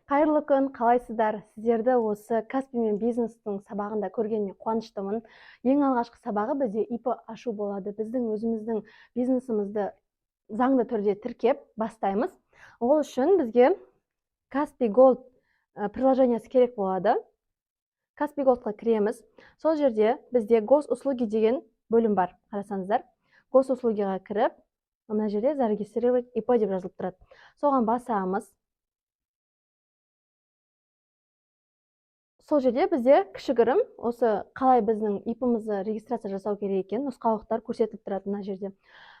Қайырлы күн, қалайсыздар? Сіздерді осы Каспи мен бизнестің сабағында көргеніме қуаныштымын. Ең алғашқы сабағы бізде ИП ашу болады. Біздің өзіміздің бизнесімізді заңды түрде тіркеп бастаймыз. Ол үшін бізге Каспи Голд приложениесі керек болады. Каспи Голдқа кіреміз. Сол жерде бізде «Госуслуги» деген бөлім бар. Қарасаңыздар, «Госуслугиға» кіріп, мына жерде «Зарегистрировать ИП» деп жазылып тұрады. Соған басамыз. Сол жерде бізде кішігірім осы қалай біздің ИП-імізді регистрация жасау керек екен, нұсқаулықтар көрсетіліп тұрады. Мына жерде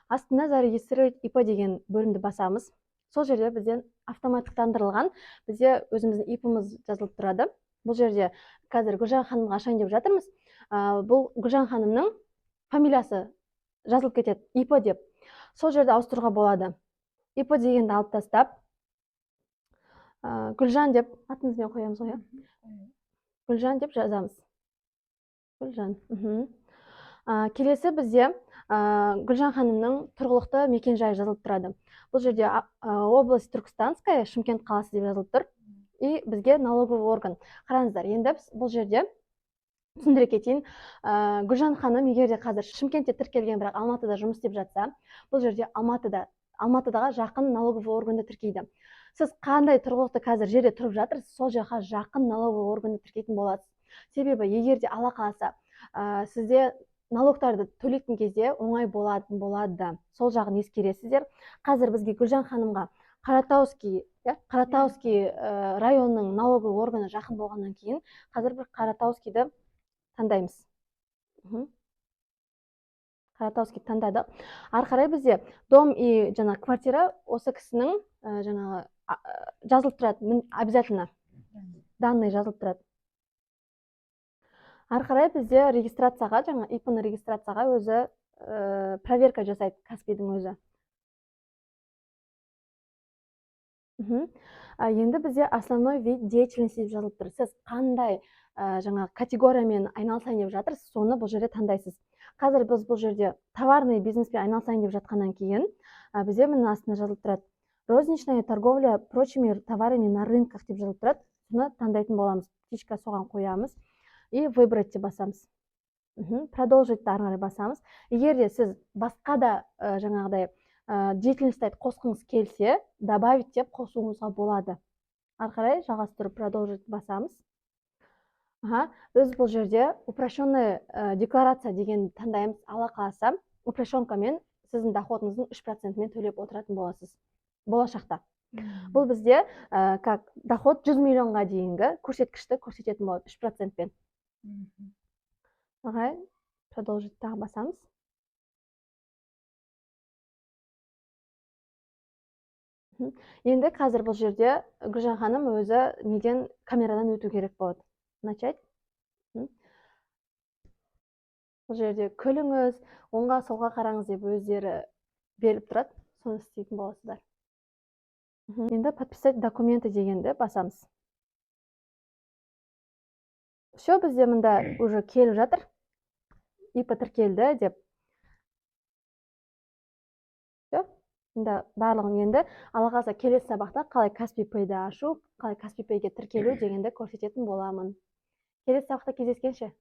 астына «Зарегистрировать ИП» деген бөлімді басамыз. Сол жерде бізден автоматтандырылған бізде өзіміздің ИП-іміз жазылып тұрады. Бұл жерде қазір Гүлжан ханымға ашайын деп жатырмыз. Бұл Гүлжан ханымның фамилиясы жазылып кетеді ИП деп. Сол жерде ауыстыруға болады. ИП дегенді алып тастап, Гүлжан деп атыңызбен қоямыз ғой, иә? Гүлжан деп жазамыз. Гүлжан. Келесі бізде Гүлжан ханымның тұрғылықты мекенжайы жазылып тұрады. Бұл жерде область Туркестанская, Шымкент қаласы деп жазылып тұр. И бізге налоговый орган. Қараңыздар, енді біз бұл жерде түсіндіре кетейін. Гүлжан ханым егер де қазір Шымкентте тіркелген, бірақ Алматыда жұмыс істеп жатса, бұл жерде Алматыдағы жақын налоговый органды тіркейді. Сіз қандай тұрғылықты қазір жерде тұрып жатырсыз, сол жаққа жақын налоговый органды тіркейтін боласыз. Себебі егер де Алла қаласа, сізде налогтарды төлейтін кезде оңай болатын болады. Сол жағын ескересіздер. Қазір бізге Гүлжан ханымға Қаратауский, иә, Қаратауский районының налоговый органы жақын болғаннан кейін, қазір бір Қаратаускийді таңдаймыз. Қаратауский таңдадық. Ары қарай бізде дом и жаңағы квартира осы кісінің жаңағы жазылып тұрады, обязательно данные жазылып тұрады. Ары қарай бізде регистрацияға, жаңа ИП ны регистрацияға өзі проверка жасайды Каспидің өзі. Енді бізде «Основной вид деятельности» деп жазылып тұр. Сіз қандай жаңағы категориямен айналысайын деп жатырсыз, соны бұл жерде таңдайсыз. Қазір біз бұл жерде товарный бизнеспен айналысайын деп жатқаннан кейін, бізде міне астында жазылып тұрады «Розничная торговля прочими товарами на рынках» деп жазылып тұрады. Соны таңдайтын боламыз. Птичка соған қоямыз и «Выбрать» деп басамыз. «Продолжить» ары қарай басамыз. Егер де сіз басқа да жаңағыдай деятельность қосқыңыз келсе, «Добавить» деп қосуыңызға болады. Ары қарай жалғастырып, «Продолжить» басамыз. Аха, біз бұл жерде «Упрощенная декларация» деген таңдаймыз. Алла қаласа, упрощенкамен сіздің доходыңыздың 3%-імен төлеп отыратын боласыз болашақта. Бұл бізде как доход 100 миллионға дейінгі көрсеткішті көрсететін болады 3%-пен. Ағай, «Продолжить» тағы басамыз. Енді қазір бұл жерде Гүлжан ханым өзі неден, камерадан өту керек болады. Начать. Бұл жерде күліңіз, оңға, солға қараңыз деп өздері беріп тұрады, соны істейтін боласыздар. Енді «Подписать документы» дегенді басамыз. Все, бізде мында уже келіп жатыр, ИП тіркелді деп. Все, мында барлығын. Енді Алла қаласа, келесі сабақта қалай Каспи Пейді ашу, қалай Каспи Пейге тіркелу дегенді көрсететін боламын. Келесі сабақта кездескенше.